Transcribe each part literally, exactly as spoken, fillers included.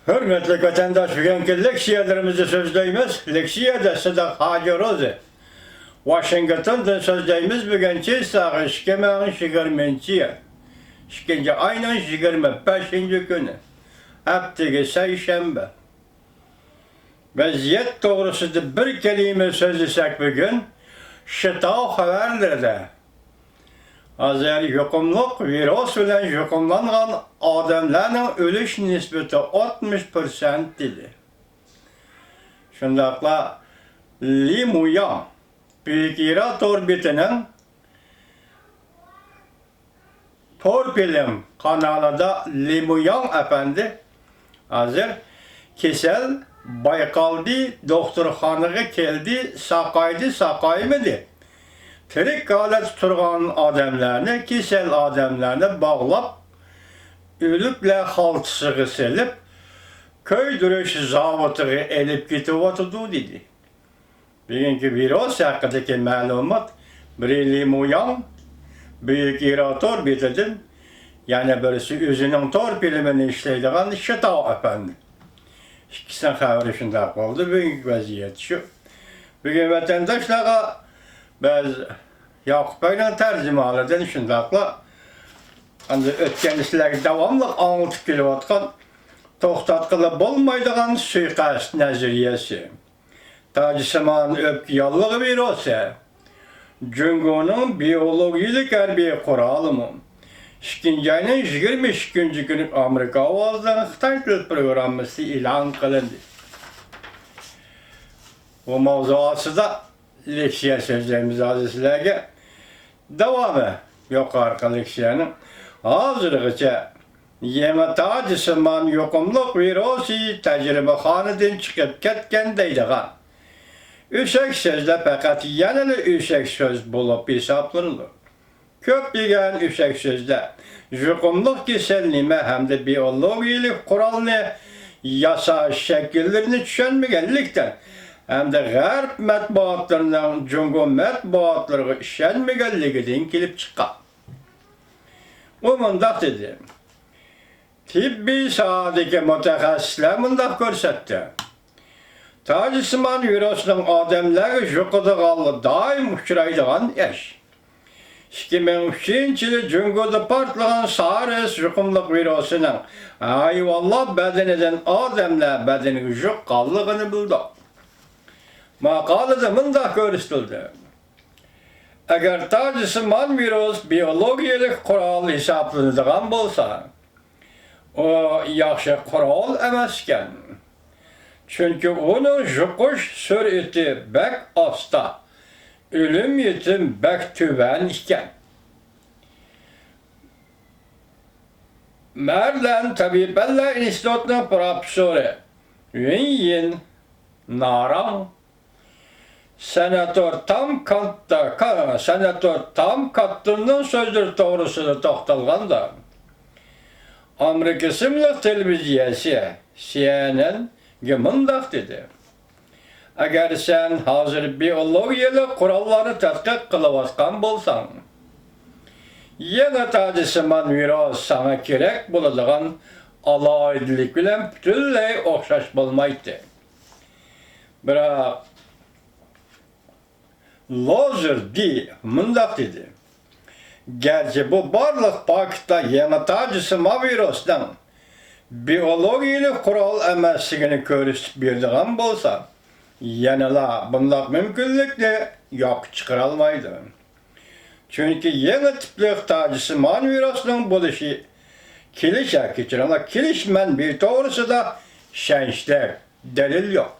ھۆرمەتلىك ۋەتەنداش، بۈگۈنكى لېكسىيەلىرىمىزنى سۆزلەيمىز. لېكسىيەدە سىدىق ھاجى روزى، ۋاشىنگتوندىن سۆزلەيمىز. بۈگۈن چىساغ ئىككى مىڭ يىگىرمىنچى يىل، ئىككىنچى ئاينىڭ يىگىرمە بەشىنچى كۈنى، ھەپتىگە سەيشەنبە. ۋەزىيەت توغرىسىدا بىر كەلىمە سۆزلىسەك بۈگۈن، شىتاۋ خەۋەرلىرىدە ھازىر يۇقۇملۇق ۋىرۇس بىلەن يۇقۇملانغان ئادەملەرنىڭ ئۆلۈش نىسبىتى ئاتمىش پىرسەنت دېدى. شۇنداقلا لى مۇياڭ، بۈيۈك يىرا تور بېتىنىڭ تور فىلىم قانالىدا لى مۇياڭ ئەپەندى ھازىر كېسەل بايقالدى، دوختۇرخانىغا كەلدى، ساقايدى، ساقايمىدى. تىرىك ھالەتتە تۇرغان ئادەملەرنى، كېسەل ئادەملەرنى باغلاپ، ئۆلۈكلەر خالتىسىغا سېلىپ، كۆيدۈرۈش زاۋۇتىغا ئېلىپ كېتىۋاتىدۇ، دېدى. بۈگۈنكى ۋىرۇس ھەققىدىكى مەلۇمات بىرى لى مۇياڭ، بۈيۈك يىرا تور بېتىدىن، يەنە بىرسى ئۆزىنىڭ تور فىلىمىنى ئىشلەيدىغان شىتاۋ ئەپەندى. ئىككىسىنىڭ خەۋىرى شۇنداق بولدى. بۈگۈنكى ۋەزىيەت شۇ. بۈگۈن ۋەتەنداشلارغا بىز ياقۇپ بەگنىڭ تەرجىمىھالىدىن شۇنداقلا ئەمدى ئۆتكەندە سىلەرگە داۋاملىق ئاڭلىتىپ كېلىۋاتقان توختاتقىلى بولمايدىغان سۇيىقەست نەزەرىيەسى، تاجسىمان ئۆپكە ياللۇغى ۋىرۇسى، جۇڭگونىڭ بىئولوگىيىلىك ھەربىي قورالىمۇ ئىككىنچى ئاينىڭ يىگىرمە ئىككىنچى كۈنى ئامېرىكا ئاۋازىنىڭ خىتاي تىل پروگراممىسى ئېلان قىلىندى. بۇ ماۋزۇ ئاستىدا لېكسىيە سۆزلەيمىز ھازىر سىلەرگە. داۋامى يۇقىرىقى لېكسىيەنىڭ ھازىرغىچە يېڭى تاجسىمان يۇقۇملۇق ۋىرۇسى تەجرىبىخانىدىن چىقىپ كەتكەن دەيدىغان ئۆسەك سۆزلەر پەقەت يەنىلا ئۆسەك سۆز بولۇپ ھېسابلىنىدۇ. كۆپلىگەن ئۆسەك سۆزلەر يۇقۇملۇق كېسەل نېمە ھەمدە بىئولوگىيىلىك قورالنى ياساش شەكىللىرىنى چۈشەنمىگەنلىكتىن ھەمدە غەرب مەتبۇئاتلىرىنىڭ جۇڭگو مەتبۇئاتلىرىغا ئىشەنمىگەنلىكىدىن كېلىپ چىققان. ئۇ مۇنداق دېدى: تېببىي ساھەدىكى مۇتەخەسسىسلەر مۇنداق كۆرسەتتى: تاجسىمان ۋىرۇسنىڭ ئادەملەرگە يۇقىدىغانلىقى دائىم ئۇچرايدىغان ئىش. ئىككى مىڭ ئۈچىنچى يىلى جۇڭگودا پارتلىغان سارس يۇقۇملۇق ۋىرۇسىنىڭ ھايۋانلار بەدىنىدىن ئادەملەر بەدىنىگە يۇققانلىقىنى بىلدۇق. ماقالىدە مۇنداق كۆرسىتىلدى: ئەگەر تاجسىمان ۋىرۇس بىئولوگىيىلىك قورال ھېسابلىنىدىغان بولسا، ئۇ ياخشى قورال ئەمەس ئىكەن. چۈنكى ئۇنىڭ يۇقۇش سۈرئىتى بەك ئاستا، ئۆلۈم يېتىم بەك تۆۋەن ئىكەن. مەرلەن تەبىئىي پەنلەر ئىنستىتۇتىنىڭ پروفېسسورى ۋېن يىن ناراڭ سېناتور تام كانتتا-، كا-، سېناتور تام كاتتوننىڭ سۆزلىرى توغرىسىدا توختالغاندا، ئامېرىكا ئىسىملىق تېلېۋىزىيەسى سى ئېن ئېن گە مۇنداق دېدى: ئەگەر سەن ھازىر بىئولوگىيەلىك قوراللارنى تەتقىق قىلىۋاتقان بولساڭ، يېڭى تاجسىمان ۋىرۇس ساڭا كېرەك بولىدىغان ئالاھىدىلىك بىلەن پۈتۈنلەي ئوخشاش بولمايتتى. بىراق، لوزېر دى مۇنداق دېدى: گەرچە بۇ بارلىق پاكىتلار يېڭى تاجسىمان ۋىرۇسنىڭ بىئولوگىيىلىك قورال ئەمەسلىكىنى كۆرسىتىپ بېرىدىغان بولسا، يەنىلا بۇنداق مۇمكىنلىكنى يوققا چىقىرالمايدۇ. چۈنكى يېڭى تىپلىق تاجسىمان ۋىرۇسنىڭ بولۇشى، كېلىش، ھە، كەچۈرۈڭلار، كېلىش مەنبىيى توغرىسىدا ئىشەنچلىك دەلىل يوق.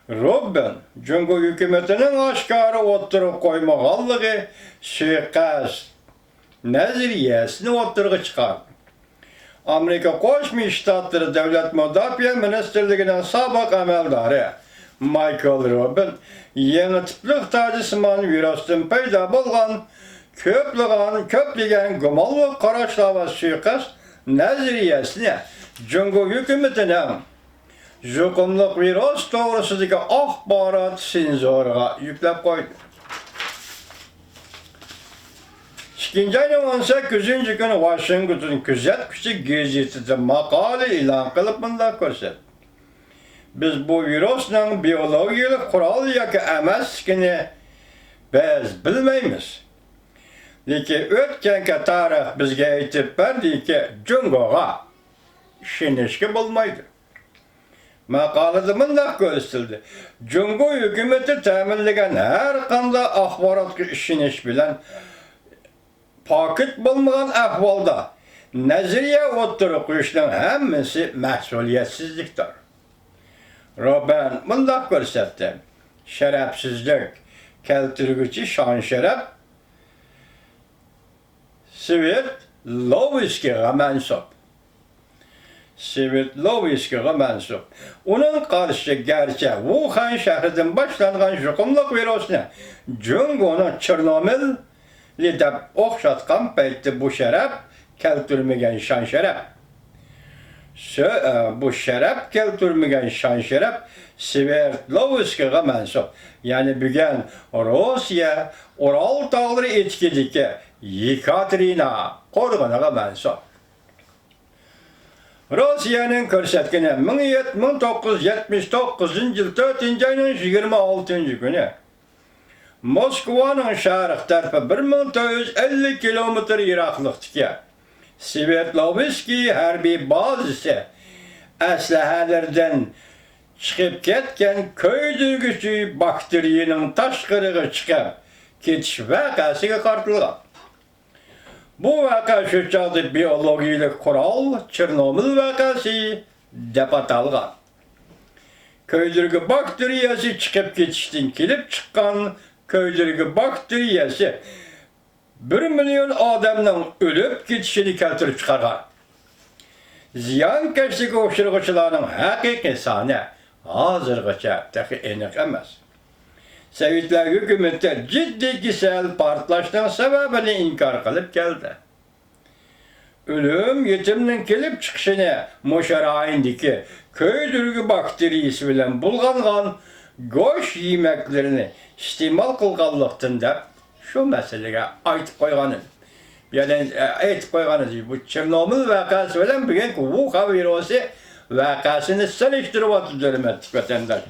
روبىن جۇڭگو ھۆكۈمىتىنىڭ ئاشكارا ئوتتۇرىغا قويمىغانلىقى سۇيىقەست نەزەرىيەسىنى ئوتتۇرىغا چىقاردى. ئامېرىكا قوشما شتاتلىرى دۆلەت مۇداپىئە مىنىستىرلىكىنىڭ سابىق ئەمەلدارى مايكل روبىن يېڭى تىپلىق تاجسىمان ۋىرۇستىن پەيدا بولغان كۆپلىغان، كۆپلىگەن گۇمانلىق قاراشلار ۋە سۇيىقەست نەزەرىيەسىنى جۇڭگو ھۆكۈمىتىنىڭ يۇقۇملۇق ۋىرۇس توغرىسىدىكى ئاخبارات سېنزورىغا يۈكلەپ قويدى. ئىككىنچى ئاينىڭ ئون سەككىزىنچى كۈنى ۋاشىنگتون كۆزەتكۈچى گېزىتىدە ماقالە ئېلان قىلىپ مۇنداق كۆرسەتتى: بىز بۇ ۋىرۇسنىڭ بىئولوگىيەلىك قورال ياكى ئەمەسلىكىنى بىز بىلمەيمىز. لېكىن ئۆتكەنكى تارىخ بىزگە ئېيتىپ بەردىكى، جۇڭگوغا ئىشىنىشكە بولمايدۇ. ماقالىدە مۇنداق كۆرسىتىلدى: جۇڭگو ھۆكۈمىتى تەمىنلىگەن ھەر قانداق ئاخباراتقا ئىشىنىش بىلەن پاكىت بولمىغان ئەھۋالدا نەزەرىيە ئوتتۇرىغا قويۇشنىڭ ھەممىسى مەسئۇلىيەتسىزلىكتۇر. روبەن مۇنداق كۆرسەتتى: شەرەپسىزلىك كەلتۈرگۈچى شان-شەرەپ سۋېردلوۋسكىيغا مەنسۇپ. سۋېردلوۋسكىيغا مەنسۇپ. ئۇنىڭ قارىشىچە، گەرچە ۋۇخەن شەھىرىدىن باشلانغان يۇقۇملۇق ۋىرۇسنى جۇڭگونىڭ چېرنوبىلى دەپ ئوخشاتقان پەيتتە، بۇ شەرەپ كەلتۈرمىگەن شان-شەرەپ. سۆ-، ئە، بۇ شەرەپ كەلتۈرمىگەن شان-شەرەپ سۋېردلوۋسكىيغا مەنسۇپ. يەنى بۈگۈن روسىيە ئۇرال تاغلىرى ئېتىكىدىكى يېكاتېرىنا قورغىنىغا مەنسۇپ. روسىيەنىڭ كۆرسەتكىنى، مىڭ يەت-، مىڭ توققۇز يۈز يەتمىش توققۇزىنچى يىل تۆتىنچى ئاينىڭ يىگىرمە ئالتىنچى كۈنى موسكۋانىڭ شەرق تەرىپى بىر مىڭ تۆت يۈز ئەللىك كىلومېتىر يىراقلىقتىكى سۋېردلوۋسكىي ھەربىي بازىسى ئەسلىھەلىرىدىن چىقىپ كەتكەن كۆيدۈرگۈچى باكتېرىيەنىڭ تاشقىرىغا چىقىپ كېتىش ۋەقەسىگە قارىتىلغان. بۇ ۋەقە شۇ چاغدا بىئولوگىيەلىك قورال چېرنوبىل ۋەقەسى دەپ ئاتالغان. كۆيدۈرگۈ باكتېرىيەسى چىقىپ كېتىشتىن كېلىپ چىققان كۆيدۈرگۈ باكتېرىيەسى بىر مىليون ئادەمنىڭ ئۆلۈپ كېتىشىنى كەلتۈرۈپ چىقارغان. زىيانكەشلىككە ئۇچرىغۇچىلارنىڭ ھەقىقىي سانى ھازىرغىچە تېخى ئېنىق ئەمەس. سوۋېتلار ھۆكۈمىتى جىددىي كېسەل پارتلاشنىڭ سەۋەبىنى ئىنكار قىلىپ كەلدى. ئۆلۈم يېتىمنىڭ كېلىپ چىقىشىنى مۇشۇ رايوندىكى كۆيدۈرگۈ باكتېرىيەسى بىلەن بۇلغانغان گۆش يېمەكلىرىنى ئىستېمال قىلغانلىقتىن دەپ، شۇ مەسىلىگە ئېيتىپ قويغان ئىدى. يەنى، ئېيتىپ قويغان ئىدى، بۇ چېرنوبىل ۋەقەسى بىلەن بۈگۈنكى ۋۇخەن ۋىرۇسى ۋەقەسىنى سېلىشتۇرۇۋاتىدۇ، ھۆرمەتلىك ۋەتەنداش.